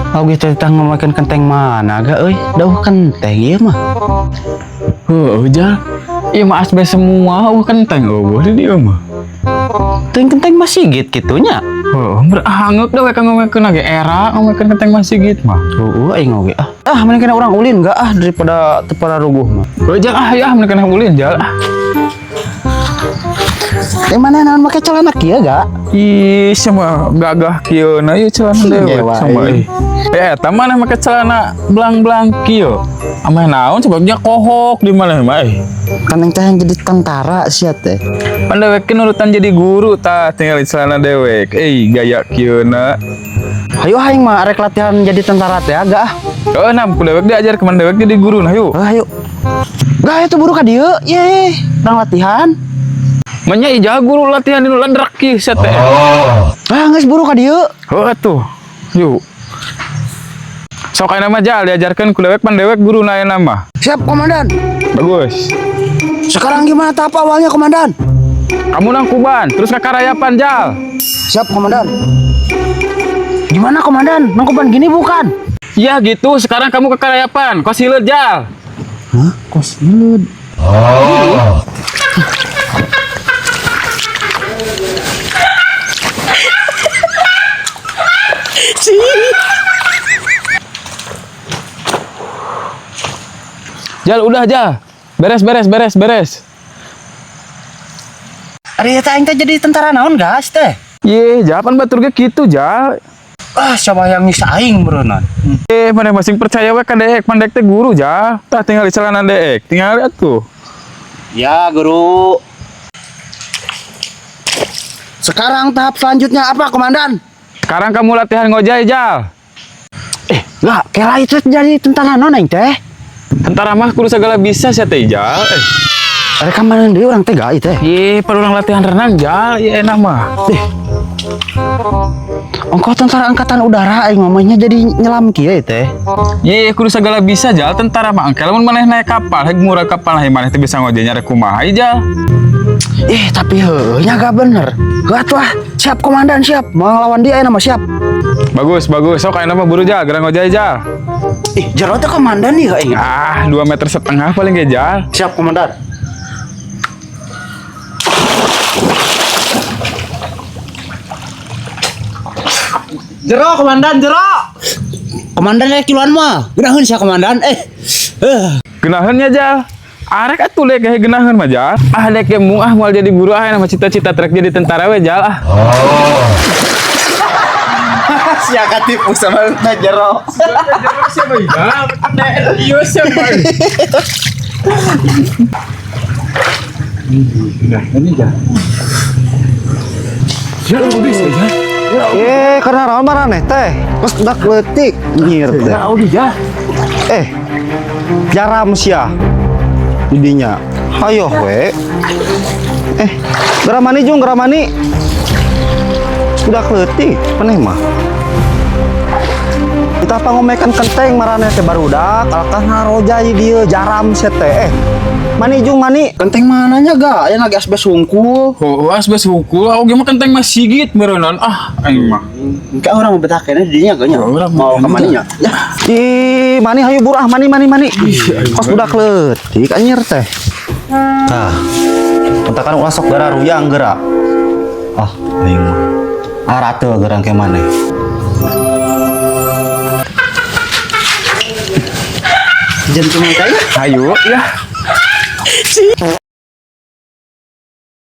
Aku gitu tah ngomekeun kenteng mana ga euy? Dauh kenteng ieu mah. Heuh, Jal. Ieu mah asbes semua, eueuh kenteng eueuh di dieu mah. Teuing kenteng masih kitu nya. Heuh, berangeuk da we ka ngomekeun ge era ngomekeun kenteng masih mah. Heueuh aing oge ah. Ah mending kena urang ulin ga ah daripada teu pararuguh mah. Heuh, Jal, ah ya mending kena ulin, Jal. Ah. Teh mana naon make celana kieu ga? Ih, sama gagah kieu na ieu celana dewek Ngewa, sama euy. ih. Eh, eta mana make celana belang-belang kieu. Ameh naon sebabnya kohok di mana mah ih. Kan yang teh yang jadi tentara sia teh. Pan dewek nurutan jadi guru tah tinggal di celana dewek. Eh, gaya kieu na. Hayu aing mah arek latihan jadi tentara teh ga ah. Oh, nah, ku dewek diajar kemana dewek jadi guru nah yuk. Ah, ayo. Ga itu buru ka dieu. Ye, urang latihan. Menya ijah guru latihan di ledrak kieu sia teh. Ah, geus buru ka dieu. Oh, atuh. Yuk. Sok ayeuna mah Jal diajarkeun ku dewek pan dewek guru na ayeuna mah. Siap, komandan. Bagus. Sekarang gimana tahap awalnya, komandan? Kamu nangkuban, terus ke karayapan Jal. Siap, komandan. Gimana, komandan? Nangkuban gini bukan? Ya gitu, sekarang kamu ke karayapan. Kos hileud Jal. Hah? Kos hileud. Jal udah Jal. Beres beres beres beres. Ari eta aing teh jadi tentara naon gas teh? Ye, jawaban batur ge kitu Jal. Ah, siapa yang nyiksa aing beureunan? Eh, mana masing percaya we ka deek, pan deek teh guru Jal. Tah tinggal di celana deek, tinggal lihat tuh. Ya, guru. Sekarang tahap selanjutnya apa, komandan? Sekarang kamu latihan ngojay Jal. Eh, enggak, kela itu jadi tentara naon aing teh? Tentara mah kudu segala bisa sia teh Jal. Eh, Ari ka mana deui urang teh ga ieu teh? ye, perlu orang latihan renang Jal, ye enak mah. Eh. Ongkoh tentara angkatan udara aing mamanya jadi nyelam kieu ieu teh. Ye, kudu segala bisa Jal, tentara mah engke lamun maneh naik kapal, heg murah kapal heh maneh teh bisa ngojay nyare kumaha ieu, Jal. Eh, tapi heueuh nya gak bener. Gak tuh ah. Siap komandan, siap. Mau ngelawan dia nama siap. Bagus, bagus. Sok ayeuna mah buru Jal, gerang ngojay Jal. Ih, jero teh komandan nih aing. Ah, 2,5 meter paling ge Jal. Siap komandan. Jero komandan, jero. Komandan ya kiluan mah. Geunaheun sia komandan. Eh. Eh. Geunaheun nya Jal. Arek atuh lek ge geunaheun mah Jal. Ah dek ge mung ah moal jadi guru ah ayeuna mah cita-cita trek jadi tentara we Jal ah. Sia katipu sama jero. Siapa Jal? Iya siapa? Geunaheun Jal. Jal bisa Jal. Eh, karena rawan maraneh teh. Geus budak leutik nyir teh. Udah Jal. Eh, jaram sia. Didinya. Hayoh we. Eh, geura mani jung, geura mani. Budak leutik, maneh mah. Kita pangomekan kenteng maraneh teh barudak, alakah ngaroja di dieu jaram sia teh. Eh, mani jung mani. Kenteng mananya ga? Aya lagi asbes hungkul. Oh, asbes hukul, aku gimana kenteng mah sigit meureunan ah aing mah. Enggak orang mau betah kene didinya ga nya. Orang Mau mau ke mana nya? Ya. Ih, mani hayu burah mani mani mani. Kos budak leutik anjir teh. Tah. Entakan ulah sok gara ruyang geura. Ah, aing mah. Arate gerang ke maneh. Jangan cuma kayak Hayu ya.